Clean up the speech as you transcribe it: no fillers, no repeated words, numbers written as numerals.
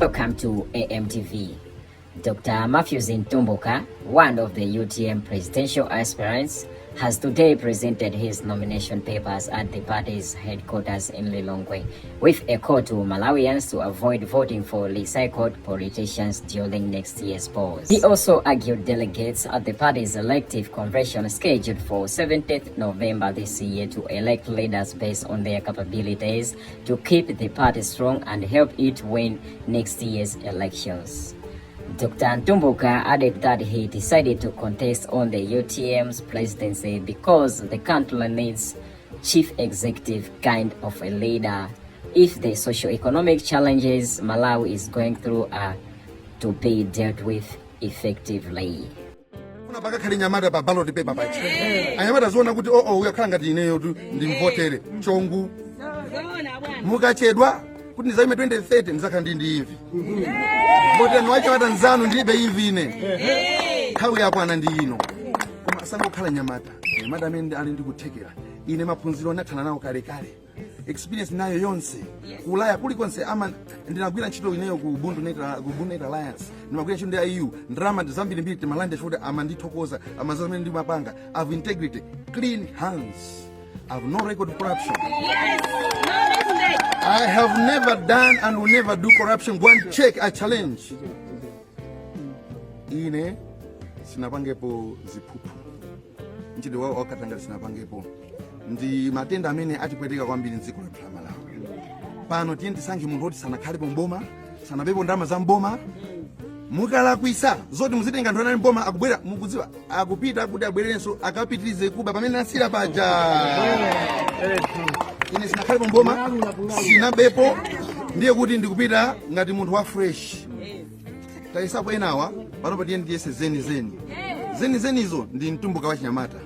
Welcome to AMTV. Dr. Matthews Mtumbuka, one of the UTM presidential aspirants, has today presented his nomination papers at the party's headquarters in Lilongwe, with a call to Malawians to avoid voting for recycled politicians during next year's polls. He also argued delegates at the party's elective convention scheduled for 17th November this year to elect leaders based on their capabilities to keep the party strong and help it win next year's elections. Dr. Mtumbuka added that he decided to contest on the UTM's presidency because the country needs chief executive kind of a leader if the socio-economic challenges Malawi is going through are to be dealt with effectively. Kuna pakakhale nyamata pa ballot paper pachi, anyamata ziona kuti oo, uyakhala ngati ineyo tu ndimvotere chongu. Mukachedwa kuti ndizaime 2030, ndizakhala ndi imvi. Voterani wachawata nzanu, ndilibe imvi ine. Nthawi yakwana ndi ino. Koma asangokhala nyamata, nyamata amene ali ndikuthekera. Ine maphunziro anathana nawo kalekale, experience nayo yonse Ulaya kulikonse ama ndinagwira ntchito ineyo ku Ubuntu Net Alliance, ndimagwira ntchito ndi IU, ndalama zambirimbiri timalanda chifukwa amandithokoza amaza zimene ndimapanga. I've integrity, clean hands. I've no record of corruption. I have never done and will never do corruption. Go and check. I challenge. Ine sinapangepo ziphuphu, mchitidwe wawo wakatangale sinapangepo. Ndi matenda amene atipweteka kwambiri mdziko lathu la Malawi pano. Tiye tisankhe munthu woti sanakhalepo mboma, sanabepo ndalama za mboma. Mukalakwisa zoti muzitenga anthu anali mboma, akubwera, mukudziwa akupita kuti abwererenso akapitirize kuba pamene asira paja. Ine sinakhalepo mboma, sinabepo, ndiye kuti ndikupita ngati munthu wa fresh. Tayesapo enawa, panopa tiye ndiyese zeni zeni. Zeni zenizo ndi Mtumbuka wa chinyamata.